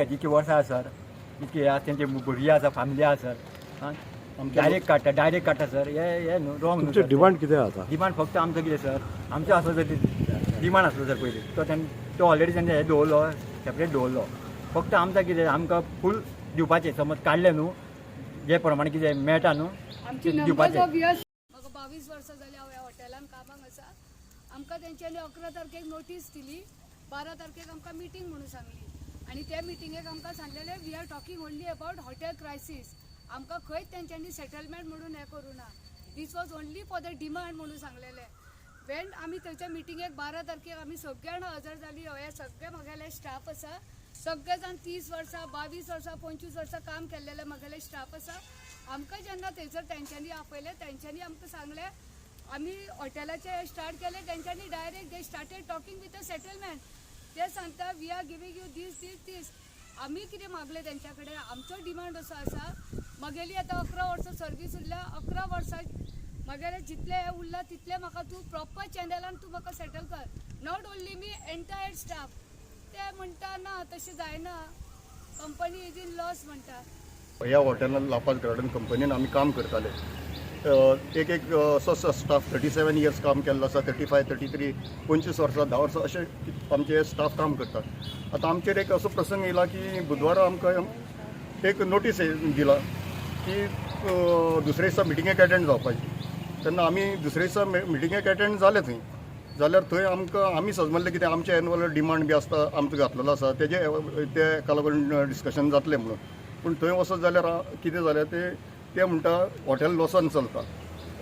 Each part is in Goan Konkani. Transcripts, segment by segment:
इतके वर्सां आसा सर, इतके आसा, तेंचे भुरगीं आसा, फॅमिली आसा सर. आं, डायरेक्ट काडटा, डायरेक्ट काडटा सर. हे हे न्हू, रॉंग. तुमचें डिमांड कितें आसा? डिमांड फक्त आमचो कितें सर, आमचो आसलो सर डिमांड आसलो सर पयलीं, तो तेणें तो ऑलरेडी तेणें हें दवरलो, सेपरेट दवरलो. फक्त आमकां कितें, आमकां फूल दिवपाचें. समज काडलें न्हू, जे प्रमाणे कितें मेळटा न्हू आमची ते नंबर्स दिवपाचें. ऑफ इयर्स, म्हाका 22 वर्सां जाली हांव ह्या हॉटेलान कामाक आसा. आमकां तेंच्यांनी 11 तारखेक नोटीस दिली, 12 तारखेक आमकां मिटींग म्हणून सांगली आनी त्या मिटिंगेक आमकां सांगलेलें, "We are talking only about hotel crisis." आमकां खंयच तेंच्यांनी सेटलमेंट म्हणून हें करूं ना. "This was only for the demand" म्हणून सांगलेलें. वेन आमी थंयच्या मिटिंगेक 12 तारखेक आमी सगळे जाणां हजर जाली. हे सगळे म्हगेले स्टाफ आसा, सगळे जाण 30 वर्सां, 22 वर्सां, 25 वर्सां काम केल्लेले म्हगेले स्टाफ आसा. आमकां जेन्ना थंयसर तेंच्यांनी आपयलें, तेंच्यांनी आमकां सांगलें, आमी हॉटेलाचे स्टार्ट केलें. तेंच्यांनी direct they started talking with a settlement. ते सांगता, "We are giving you this, this, this." आमी कितें मागलें तेंच्या कडेन, आमचो डिमांड असो आसा, म्हगेली आतां 11 वर्सां सर्वीस उरल्या, 11 वर्सां म्हगेले जितले हे उरला तितले म्हाका तूं प्रॉपर चॅनलान तूं म्हाका सेटल कर, not only me, entire staff. ते म्हणटा, ना, तशें जायना, कंपनी is in loss म्हणटा. ह्या हॉटेलान लापाज गार्डन कंपनीन आमी काम करताले. एक एक असो स्टाफ 37 इयर्स काम केल्लो आसा, 35, 33, 25 वर्सां, 10 वर्सां अशे आमचे स्टाफ काम करतात. आतां आमचेर एक असो प्रसंग येयला की बुधवारा आमकां एक नोटीस दिला की दुसरे दिसा मिटिंगेक एटेंड जावपाची. तेन्ना आमी दुसरे दिसा मिटिंगेक एटेंड जाले थंय. जाल्यार थंय आमकां आमी सजमल्लें कितें, आमचे एनुअल डिमांड बी आसता, आमचो घातलेलो आसा, तेजे तेका लागून डिस्कशन जातलें म्हणून. पूण थंय वचत जाल्यार कितें जालें, ते ते म्हणटा हॉटेल लॉसान चलता,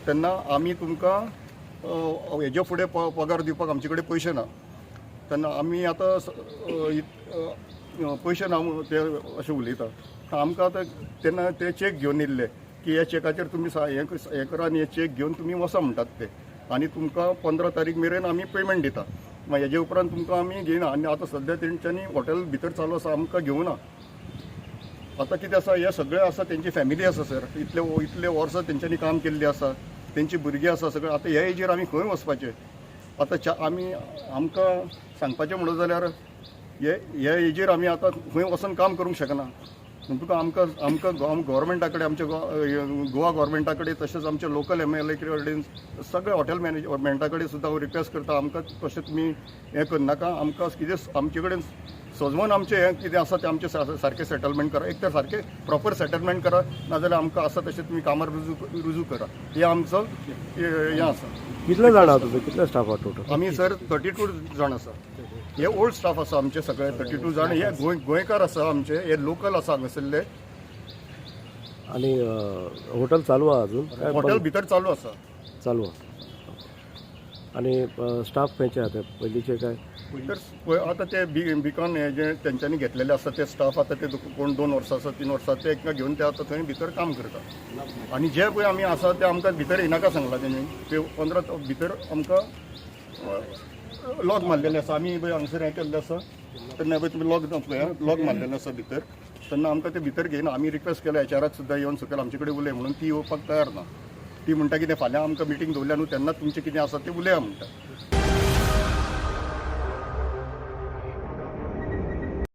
तेन्ना आमी तुमकां हेजे फुडें पगार दिवपाक आमचे कडेन पयशे ना. तेन्ना आमी आतां पयशे ना म्हणून ते अशें उलयता. आमकां आतां तेन्ना ते चॅक घेवन येयल्ले की ह्या चॅकाचेर तुमी हें हें करा आनी हे चॅक घेवन तुमी वचा म्हणटात ते आनी तुमकां 15 तारीख मेरेन आमी पेमेंट दिता, मागीर हेजे उपरांत तुमकां आमी घेयना. आनी आतां सद्या तेंच्यांनी हॉटेल भितर चालू आसा, आमकां घेवना. आतां कितें आसा, हे सगळे आसा, तेंची फॅमिली आसा सर. इतले इतले वर्सां तेंच्यांनी काम केल्लें आसा, तेंची भुरगीं आसा सगळें. आतां ह्या एजीर आमी खंय वचपाचें आतां? आमी आमकां सांगपाचें म्हणत जाल्यार हे हे एजीर आमी आतां खंय वचोन काम करूंक शकना. म्हणटकूच आमकां आमकां गोवोरमेंटा कडेन, आमच्या गोवा गोवोरमेंटा कडेन, तशेंच आमच्या लोकल एमएलए कडेन, सगळे हॉटेल मॅनेजमेंटा कडेन सुद्दां हांव रिक्वेस्ट करता, आमकां तशें तुमी हें करनाका. आमकां कितें आमचे कडेन सजमन आमचें हें कितें आसा तें आमचें सारकें सेटलमेंट करा. एक तर सारकें प्रॉपर सेटलमेंट करा, नाजाल्यार आमकां आसा तशें तुमी कामार रुजू रुजू करा. हें आमचो हें आसा. कितले जाण आहा तुमी? कितले स्टाफ आहा टोटल? आमी सर 32 जाण आसा. हे ओल्ड स्टाफ आसा आमचे सगळे 32 जाण. हे गोंयकार आसा आमचे, हे लोकल आसा हांगासरले. आणि हॉटेल चालू आहा अजून काय? हॉटेल बंद? भितर चालू आसा. चालू आहा. आणि स्टाफ खंयचे आहा ते, पयलींचे काय? तर पळय, आतां ते बिकॉन हे जे तेंच्यांनी घेतलेले आसा ते स्टाफ, आतां ते कोण 2 वर्सां आसा, 3 वर्सां, ते एकदां घेवन ते आतां थंय भितर काम करता. आनी जे पळय आमी आसा ते आमकां भितर येनाका सांगला तेणी. ते 15 भितर आमकां लॉक मारलेले आसा. आमी पळय हांगसर हें केल्लें आसा, तेन्ना पळय तुमी लॉक पळय, लॉक मारलेलें आसा भितर. तेन्ना आमकां ते भितर घेयना. आमी रिक्वेस्ट केला एचआराक सुद्दां येवन सकयल आमचे कडेन उलय म्हणून. ती येवपाक तयार ना. ती म्हणटा कितें, फाल्यां आमकां मिटींग दवरल्या न्हू, तेन्ना तुमचें कितें आसा तें उलया म्हणटा.